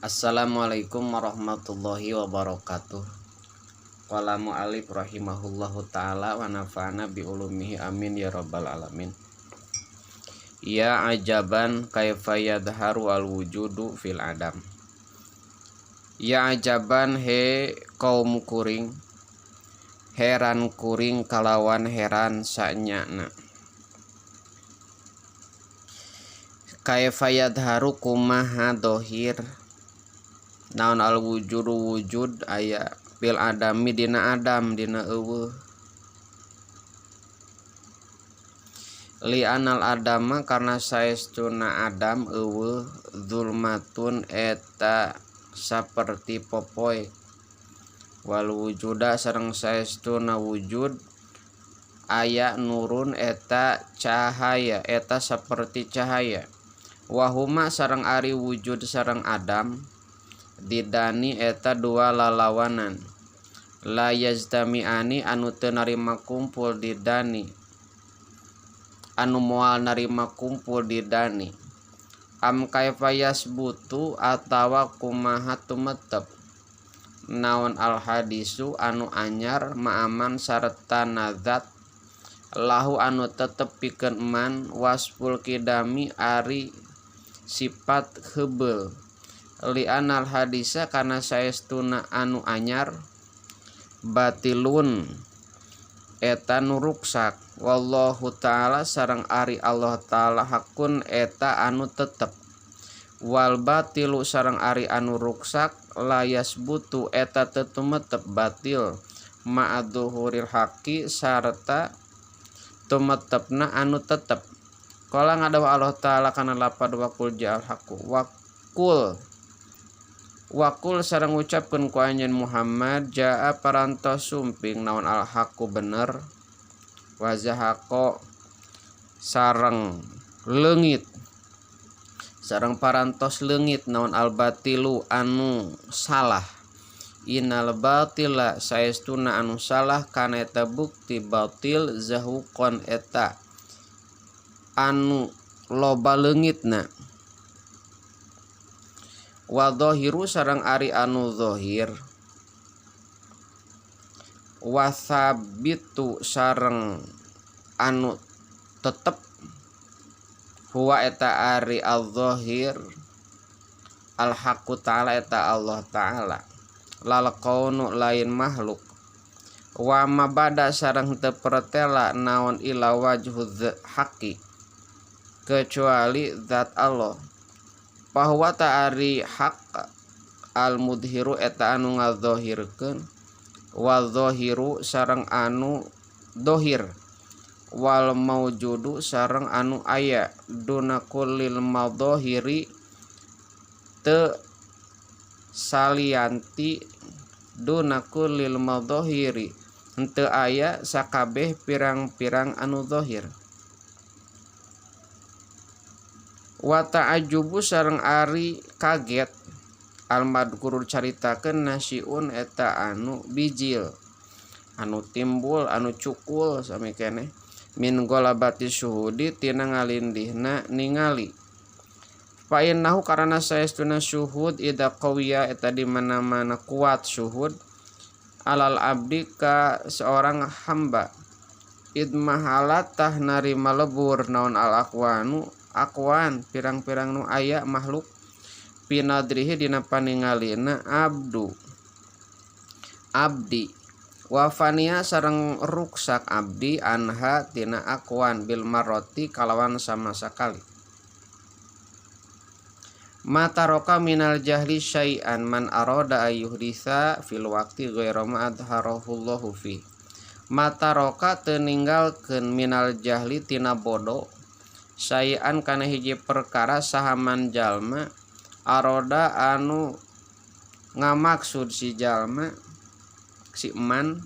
Assalamualaikum warahmatullahi wabarakatuh. Qala mu'allif rahimahullahu ta'ala wa nafa'ana bi ulumihi amin ya rabbal alamin. Ya ajaban kaifa yadharu al wujudu fil adam. Ya ajaban he kaum kuring, heran kuring kalawan heran sanyana. Kaifa yadharu kumaha dohir naon al wujudu wujud aya fil adami dina adam dina eueuh. Li anal adama karena saestuna adam eueuh zulmatun eta saperti popoe, wal wujuda sareng saestuna wujud aya nurun eta cahaya eta saperti cahaya. Wahuma sareng ari wujud sareng adam didani eta dua lalawanan la yajtami'ani anu teu narima kumpul didani anu moal narima kumpul didani am kaifa yasbutu atawa kumaha tumetep naon al hadisu anu anyar ma'aman sarta nadzat lahu anu tetep pikeun man wasful kidami ari sifat heubeul li anal hadisa kana saestuna anu anyar batilun eta nu ruksak wallahu ta'ala sareng ari Allah ta'ala hakun eta anu tetep wal batilu sareng ari anu ruksak layas butu eta teu tumetep batil ma'adzuhuril haqi sarta tumetepna anu tetep. Qala ngadawa Allah ta'ala kana lapad waqul ja'al haqqu waqul wakul sareng ngucapkeun ku anjeun Muhammad jaa parantos sumping naon al haqqu bener wazahaqo sareng leungit sareng parantos leungit naon al batilu anu salah innal batila saestuna anu salah kana eta bukti batil zahuqon eta anu loba leungitna wa dhahiru sareng ari anu zahir wa sabitu sareng anu tetep huwa eta ari al-zahir al-haqqu ta'ala eta Allah ta'ala lal kaunu lain makhluk wa mabada sareng teu pertela naon ila wajhu haqqi kecuali zat Allah bahwa ta'ari hak al-mudhiru eta anu ngadzahirkeun wa zahiru sareng anu dohir wal maujudu sareng anu aya duna kullil madhahiri teu salianti duna kullil madhahiri henteu aya sakabeh pirang-pirang anu zahir. Wa ta'ajubu sareng ari kaget al-madhkur caritakeun nasiun eta anu bijil anu timbul anu cukul sami keneh min ghalabati syuhudi tina ngalindihna ningali fa innahu karana saestuna syuhud idza qawiya eta di mana-mana kuat syuhud alal abdi ka seorang hamba idmahalatah narima lebur naon al aqwanu akwan pirang-pirang nu aya makhluk pinadrihi dina paningalina abdu abdi wafania sareng ruksak abdi anha tina akwan bil marroti kalawan sama sakali mataroka minal jahli syai'an man arada ayyuhditsa fil waqti ghaira ma adharahullahu fi mataroka teu ninggalkeun minal jahli tina bodoh syai'an kana hiji perkara sahaman jalma aroda anu ngamaksud si jalma si eman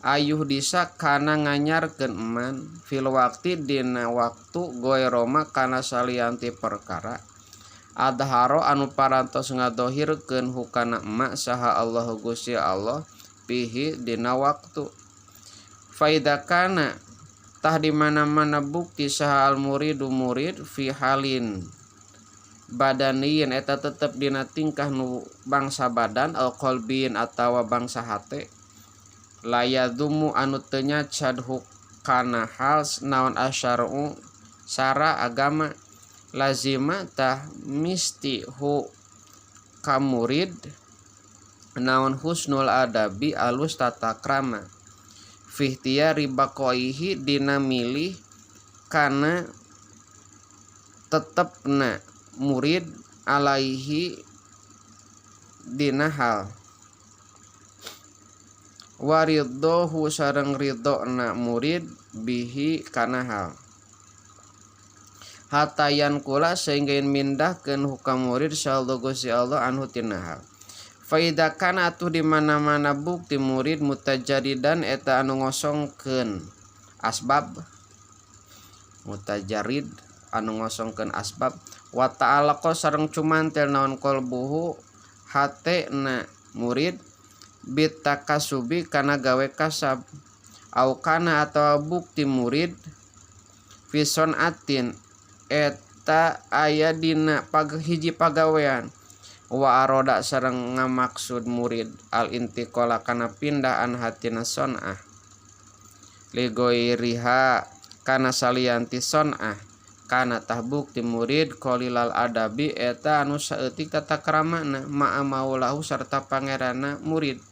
ayuh disa kana nganyarkeun eman fil waqti dina waktu goeroma kana salianti perkara adharo anu parantos ngadohirkeun hukana emak saha Allah Gusti Allah pihi dina waktu faida kana tah di mana-mana bukti saha al muridu murid fi halin Badaniyin eta tetep dina tingkah nu bangsa badan, au qalbiyin atawa bangsa hate, la yadzumu anu teu nyacad hu kana hal naon asyar'u sara agama, lazima tah misti hu ka murid naon husnul adabi alus tata krama, fi ikhtiyari baqaihi dina milih kana tetepna murid, alaihi dina hal, waridhohu sareng ridhona murid, bihi kana hal, hatta yanqula sehingga mindahkeun hu ka murid saallah Gusti Allah anhu tina hal. Faidza kana atuh di mana-mana bukti murid mutajaridan eta anu ngosongkeun asbab, mutajarid anu ngosongkeun asbab, wa ta'alaqa sareng cumantel naon qalbuhu hate na murid, bitakasubi kana gawe kasab, au kana atawa bukti murid fi atin eta aya dina hiji pagawean, wa aroda sareng ngamaksud murid al intiqala kana pindah anha tina sonah li ghairiha kana salianti sonah, kana tah bukti murid qalilal adabi eta anu saeutik tata kramana ma'a maulahu sarta pangeranna murid,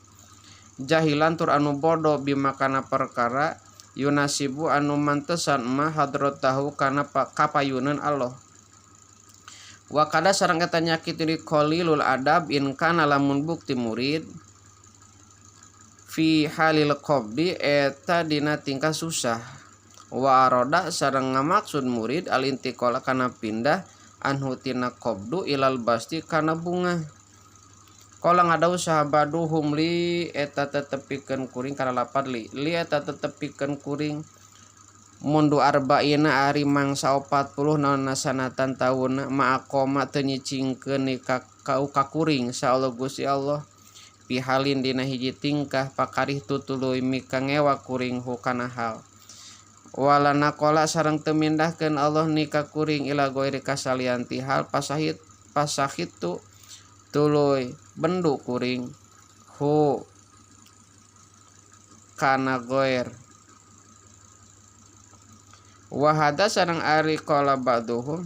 jahilan tur anu bodoh, bima kana perkara yunasibu anu mantesan ma hadratahu kana kapayuneun Allah. Wa kadza sareng eta nyakitu di qalilul adab in kana lamun bukti murid fi halil qabdi eta dina tingkah susah, wa aroda sareng ngamaksud murid al intiqala kana pindah anhu tina qabdu ilal basti kana bunga. Qala ngadawuh saha ba'duhum li eta tetepikeun kuring kana lapad li li eta tetepikeun kuring mundu arba'ina ari mangsa 40 naon sanatan taunna ma aqoma teu nyicingkeun ka ka kuring sa Allah Gusti Allah fi halin dina hiji tingkah, pakarihtu tuluy mika ngewa kuring hu kana hal, wala naqala sareng teu mindahkeun Allah ni ka kuring ila ghairi kasalianti hal, pasahit pasahitu tuluy bendu kuring hu kana ghair. Wa hadza sareng ari qala ba'duhum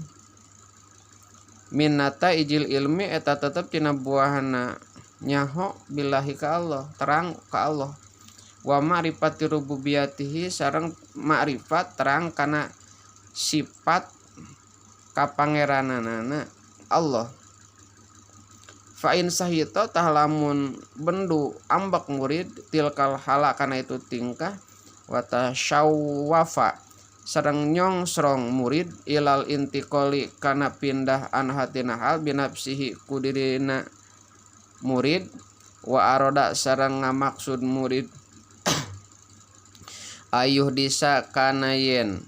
min nataijil ilmi eta tetep tina buahna nyaho billahi ka Allah, terang ka Allah, wa ma'rifati rububiyatihi sareng ma'rifat terang kana sifat kapangerananana Allah. Fa in sahita tah lamun bendu ambek murid tilkal hala kana itu tingkah, wa tasyawwafa sareng nyongsrong murid ilal intiqali kana pindah anha tina hal binafsihi ku dirina murid, wa aroda sareng ngamaksud murid ayuh disa kana yen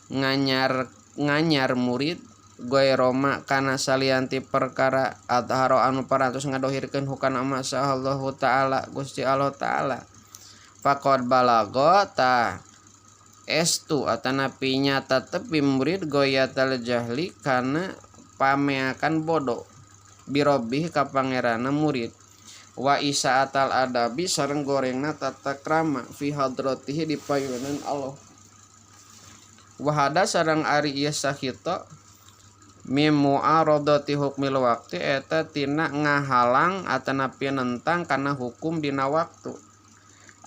nganyar nganyar murid ghairoma kana salianti perkara adharo anu parantos ngadohirkeun hu kana ma Allahu taala Gusti Allah taala, faqad balaga ta estu atanapi nyata tepi murid ghayatal jahli kana pameakan bodoh birobih ka pangeranna murid, wa isaatal adabi sareng gorengna tata krama, fi hadratihi di payunan Allah. Wa hadza sareng ari ieu sahita mim mu'aradati hukmil waqti eta tina ngahalang atanapi nentang kana hukum dina waktu,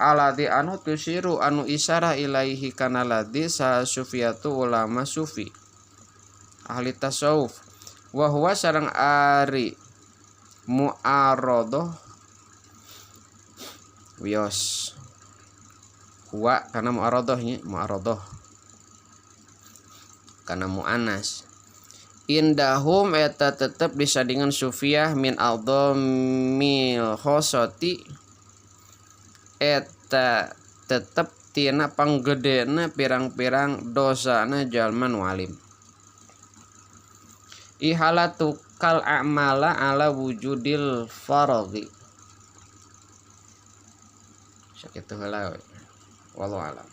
alladzi anu tusyiru anu isyarah ilaihi kana ladzi saha sufiyatu ulama sufi ahli tasawuf. Wa huwa sareng ari mu'aradah wios huwa kana mu'aradah nya mu'aradah kana mu'anas indahum eta tetep disandingan sufiah min a'dhamil khosati eta tetep tina panggedena pirang-pirang dosana jalma nu alim. Ihalatu kal a'mala ala wujudil faraghi. Sakitu heula we, wallahu alam.